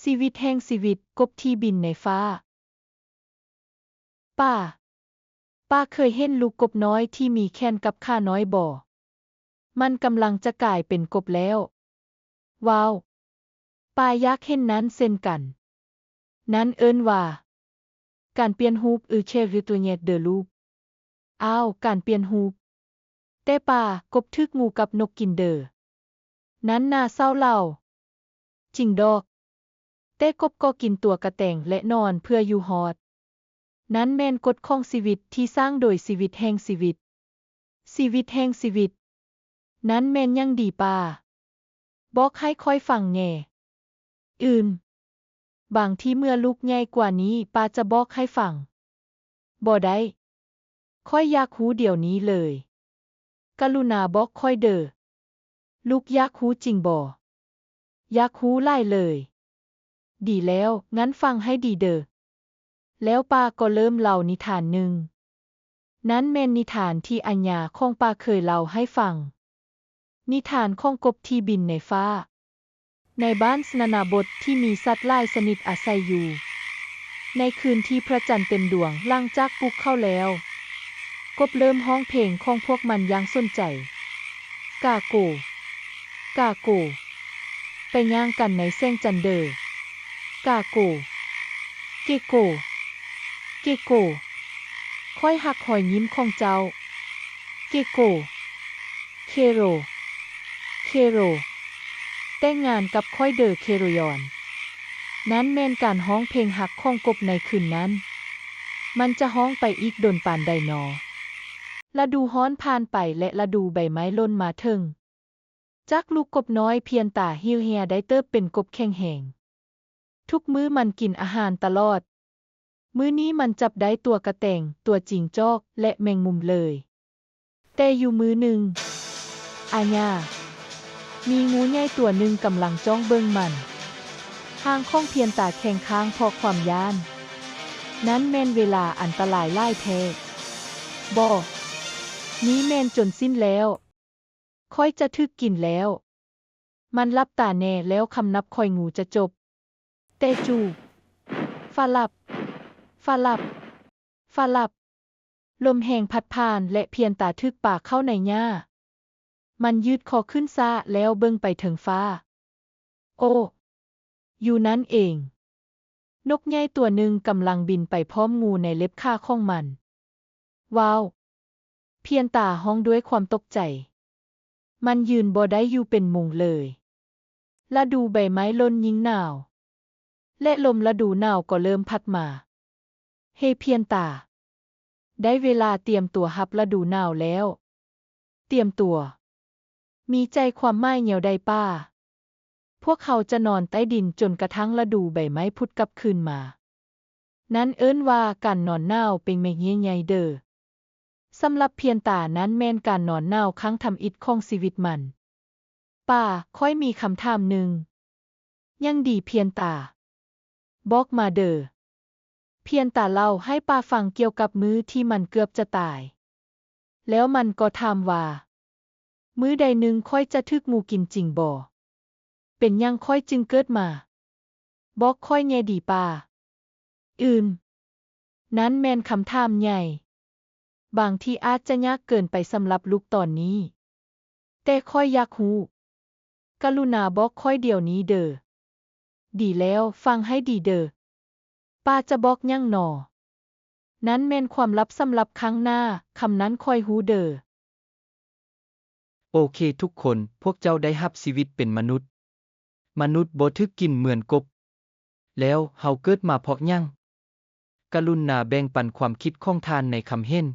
ຊີວິດແຫ່ງຊີວິດ, ກົບທີ່ບິນໃນຟ້າ. ປ້າ, ປ້າເຄີຍເຫັນລູກກົບນ້ອຍທີ່ມີແຂນກັບຂານ້ອຍບໍ່? ມັນກຳລັງຈະກາຍເປັນກົບແລ້ວ. ວ້າວ, ປ້າຢາກເຫັນນັ້ນເຊັ່ນກັນ. ນັ້ນເອີ້ນວ່າ ການປ່ຽນຮູບ ຫຼື Chrysotomia ເດີລູກ. ອ້າວ, ການປ່ຽນຮູບ. ແຕ່ປ້າ, ກົບຖືກງູກັບນົກກິນເດີ. ນັ້ນໜ້າເສົ້າເຫຼົ່າ. ຈິງດອກ. ແຕ່ກົບກໍກິນຕົວກະແຕງ ແລະ ໜອນເພື່ອຢູ່ຮອດ. ນັ້ນແມ່ນກົດຂອງຊີວິດທີ່ສ້າງໂດຍຊີວິດແຫ່ງຊີວິດ. ຊີວິດແຫ່ງຊີວິດ. ນັ້ນແມ່ນຫຍັງດີ ປ້າ? ບອກໃຫ້ຂ້ອຍຟັງແດ່. ອືມ. ບາງທີເມື່ອລູກໃຫຍ່ກວ່ານີ້ ປ້າຈະບອກໃຫ້ຟັງ. ບໍ່ໄດ້. ຂ້ອຍຢາກຮູ້ດຽວນີ້ເລີຍ. ກະລຸນາບອກຂ້ອຍເດີ. ລູກຢາກຮູ້ຈິງບໍ່? ຢາກຮູ້ຫຼາຍເລີຍ. ດີແລ້ວ, ງັ້ນຟັງໃຫ້ດີເດີ. ແລ້ວປ້າກໍເລີ່ມເລົ່ານິທານໜຶ່ງ. ນັ້ນແມ່ນນິທານທີ່ອາຍາຂອງປ້າເຄີຍເລົ່າໃຫ້ຟັງ. ນິທານຂອງກົບທີ່ບິນໃນຟ້າ. ໃນບ້ານຊະນະນາບົດທີ່ມີສັດຫຼາຍຊະນິດອາໄສຢູ່, ໃນຄືນທີ່ພະຈັນເຕັມດວງຫຼັງຈາກປູກເຂົ້າແລ້ວ, ກົບເລີ່ມຮ້ອງເພງຂອງພວກມັນຢ່າງສົນໃຈ. ກາໂກ, ກາໂກ, ໄປຍ່າງກັນໃນແສງຈັນເດີ. ກາໂກ, ເກໂກ, ເກໂກ, ຂ້ອຍຮັກຮອຍຍິ້ມຂອງເຈົ້າ. ເກໂກ, ເຄໂຣ, ເຄໂຣ, ແຕ່ງງານກັບຂ້ອຍເດີ ເຄໂຣຍອນ. ນັ້ນແມ່ນການຮ້ອງເພງຮັກຂອງກົບໃນຄືນນັ້ນ. ມັນຈະຮ້ອງໄປອີກດົນປານໃດນໍ? ລະດູຮ້ອນຜ່ານໄປ ແລະ ລະດູໃບໄມ້ຫຼົ່ນມາເຖິງ. ຈາກລູກກົບນ້ອຍພຽນຕາຫິ້ວເຮຍໄດ້ເຕີບເປັນກົບແຂງແຮງ. ທຸກມື້ມັນກິນອາຫານຕະຫຼອດ. ມື້ນີ້ມັນຈັບໄດ້ຕົວກະແຕງ, ຕົວຈິງຈອກ ແລະ ແມງມຸມເລີຍ. ແຕ່ຢູ່ມື້ໜຶ່ງ, ອາຍາ, ມີງູໃຫຍ່ຕົວໜຶ່ງກຳລັງຈ້ອງເບິ່ງມັນ. ຮ່າງຂອງພຽນຕາແຂງຄ້າງເພາະຄວາມຢ້ານ. ນັ້ນແມ່ນເວລາອັນຕະລາຍຫຼາຍແທ້. ບໍ່, ນີ້ແມ່ນຈົນສິ້ນແລ້ວ. ຂ້ອຍຈະຖືກກິນແລ້ວ. ມັນຫຼັບຕາແນ່ແລ້ວຄຳນັບຂອງງູຈະຈົບ. ແຕ່ຈູ່, ຟ້າລັບ, ຟ້າລັບ, ຟ້າລັບ, ລົມແຮງພັດຜ່ານ ແລະ ພຽນຕາຖືກປາເຂົ້າໃນຫຍ້າ. ມັນຍືດຄໍຂຶ້ນຊ້າແລ້ວເບິ່ງໄປເທິງຟ້າ. ໂອ້! ຢູ່ນັ້ນເອງ. ນົກໃຫຍ່ຕົວໜຶ່ງກຳລັງບິນໄປພ້ອມງູໃນເລັບຂາຂອງມັນ. ວ້າວ! ພຽນຕາຮ້ອງດ້ວຍຄວາມຕົກໃຈ. ມັນຢືນບໍ່ໄດ້ຢູ່ເປັນໂມງເລີຍ. ລະດູໃບໄມ້ຫຼົ່ນຍິ່ງໜາວ ແລະ ລົມລະດູໜາວກໍເລີ່ມພັດມາ. ເຮພຽນຕາ, ໄດ້ເວລາຕຽມຕົວຮັບລະດູໜາວແລ້ວ. ຕຽມຕົວ. ມີໃຈຄວາມໝາຍແນວໃດ ປ້າ? ພວກເຮົາຈະນອນໃຕ້ດິນຈົນກະທັ້ງລະດູໃບໄມ້ພຸດກັບຄືນມາ. ນັ້ນເອີ້ນວ່າການນອນໜາວເປັນເມັກໃຫຍ່ໆເດີ. ສຳລັບພຽນຕາ, ນັ້ນແມ່ນການນອນໜາວຄັ້ງທຳອິດຂອງຊີວິດມັນ. ປ້າ, ຂ້ອຍມີຄຳຖາມໜຶ່ງ. ຫຍັງດີພຽນຕາ? ບອກມາເດີ. ພຽນຕາເລົ່າໃຫ້ປ້າຟັງກ່ຽວກັບມື້ທີ່ມັນເກືອບຈະຕາຍ. ແລ້ວມັນກໍຖາມວ່າ, ມື້ໃດໜຶ່ງຂ້ອຍຈະຖືກງູກິນຈິງບໍ່? ເປັນຫຍັງຂ້ອຍຈຶ່ງເກີດມາ? ບອກຂ້ອຍແດ່ດີປ້າ. ອືມ, ນັ້ນແມ່ນຄຳຖາມໃຫຍ່. ບາງທີອາດຈະຍາກເກີນໄປສຳລັບລູກຕອນນີ້. ແຕ່ຂ້ອຍຢາກຮູ້. ກະລຸນາບອກຂ້ອຍດຽວນີ້ເດີ. ດີແລ້ວ, ຟັງໃຫ້ດີເດີ. ປ້າຈະບອກຫຍັງນໍ? ນັ້ນແມ່ນຄວາມລັບສຳລັບຄັ້ງໜ້າ, ຄຳນັ້ນຂ້ອຍຮູ້ເດີ. ໂອເຄທຸກຄົນ, ພວກເຈົ້າໄດ້ຮັບຊີວິດເປັນມະນຸດ. ມະນຸດບໍ່ຖືກກິນເໝືອນກົບ. ແລ້ວເຮົາເກີດມາເພາະຫຍັງ? ກະລຸນາແບ່ງປັນຄວາມຄິດຂອງທ່ານໃນຄອມເມັນ.